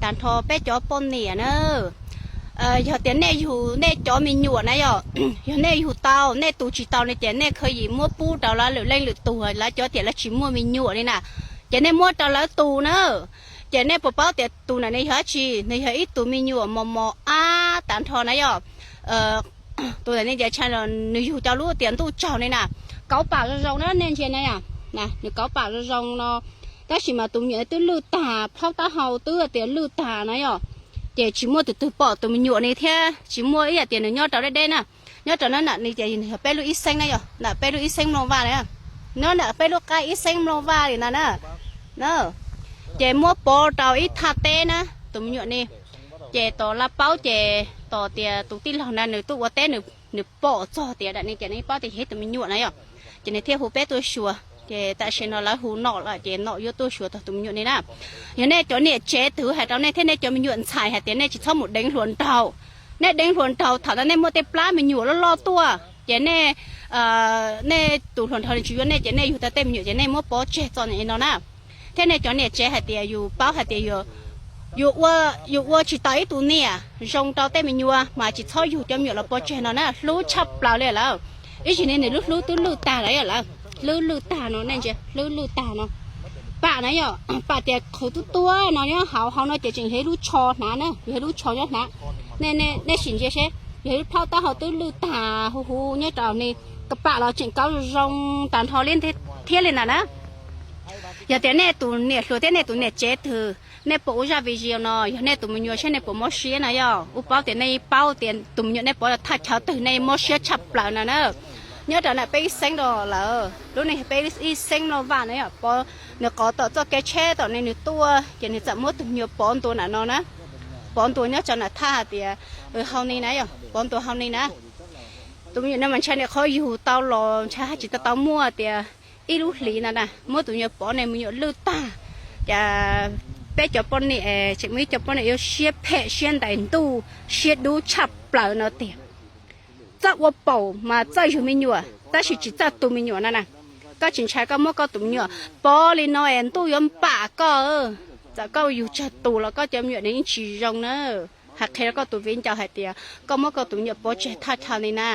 tag nrho peb cov poj niam na. Yog tias nej yug nej cov me nyuam na yom, yog nej yug tau, nej tu tsis tau no ces nej khav yim muab pub rau lawv lwm leej lwm tus, lawv cov tias lawv tsis muaj me nyuam li na, ces nej muab rau lawv tu na. Ces nej puas paub tias tus ntawm no yog dab tsi? Nws yog ib tug me nyuam mos mos ab tag nrho na yom. Tus ntawm no ces tshaj los nws yug cov lub tias ntuj tsaug li na, kauv pam zoo zoo na nej ntsia na yom. Nws kauv pam zoo zoo no, tab sis mas tus me nyuam twb lwj tag, plaub taub hau twb tias lwj tag na yom. Ces tsis muaj tus twg pom tus me nyuam ni thiab tsis muaj ib yam tias nws nyob rau deb deb na. Nyob rau na, nws ces nws yog peb lub ib xeeb na yom, nram peb lub ib xeeb mloog vaj na, nyob nram peb lub qab ib xeeb mloog vaj li ntag na. Ces muab pov rau ib thaj teb na tus me nyuam ni. Ces tos lawv paub ces tos tias tus tij laug na nws tuaj ua teb, nws pom txog tias ntawm no ces nws paub tias yog ib tus me nyuam na yom. Ces nws thiaj hu peb tuaj xyuas, ces tam sim no lawv hu nom lawm ces nom yuav tuaj xyuas txog tus me nyuam ni na. Yog nej cov niam tsev twg hais rau nej thiab nej cov me nyuam ntxhais hais tias nej tsis txhob mus deev hluas nraug. Nej deev hluas nraug thaum ntawd nej muaj tej plab me nyuam loj loj tuaj ces nej, nej tus hluas nraug tsis yuav nej ces nej yug tau tej me nyuam ces nej muab pov tseg txom nyem no na. Thiab nej cov niam tsev hais tias yus paub hais tias yus ua tsis tau ib tus niam zoo rau tej me nyuam mas tsis txhob yug cov me nyuam los pov tseg no na, hlub tshaj plaws li lawm. Ib zig ni nws lub hlwb twb lwj tag lawm, lawm hlwb lwj tag no, nej ntsia hlwb lwj tag no. Pam na yom, pam tias qhwv tuab tuab no nyob hauv, hauv no ces tseem yog ib lub tsho hnav na, yog ib lub tsho nyob hnav. Nej sim ntsia seb, yog ib lub plaub taub hau twb lwj tag huv huv nyob rau ni, pam los tseem kauv zoo tag nrho li thiab li ntag na. Yog tias nej tus niam hluas thiab nej tus niam tsev twg nej pom ua zaj video no, yog nej tus me nyuam seb nej puas mob siab na yom, ua paub tias nej paub tias tus me nyuam nej pov thaj chaw twg nej mob siab tshaj plaws no na. Nyob rau ntawm peb ib xeeb rau lawm, lub no yog peb ib xeeb mloog vaj na yom, nws qhov tom txoj kev tsheb tom no nws tuaj ces nws txawm muab tus me nyuam pov ntua ntawm no na. Pov ntua nyob rau ntawm thaj hais tias hauv ni na yom, pov ntua hauv ni na. Tus me nyuam no mas ntshai niam qhuav yug tau los ntshai haj tsis tau tau muaj tias ib lub hlis ntawd na, muab tus me nyuam pov ne me nyuam lwj tag. Ces peb cov poj niam, tseem muaj ib co poj niam yuav siab phem siab ntais ntuj siab dub tshaj plaws no tiag. Txawj ua paum mas txawj yug me nyuam tab sis tsis txawj tu me nyuam no na. Koj tsis ntshai koj muab koj tus me nyuam pov li no es ntuj yuav npam koj. Txawm koj yug tsawg tus los koj cov me nyuam no yeej tsis zoo na. Hais qhia rau koj tus viv ncaus hais tias koj muab koj tus me nyuam pov tseg thaj chaw li na.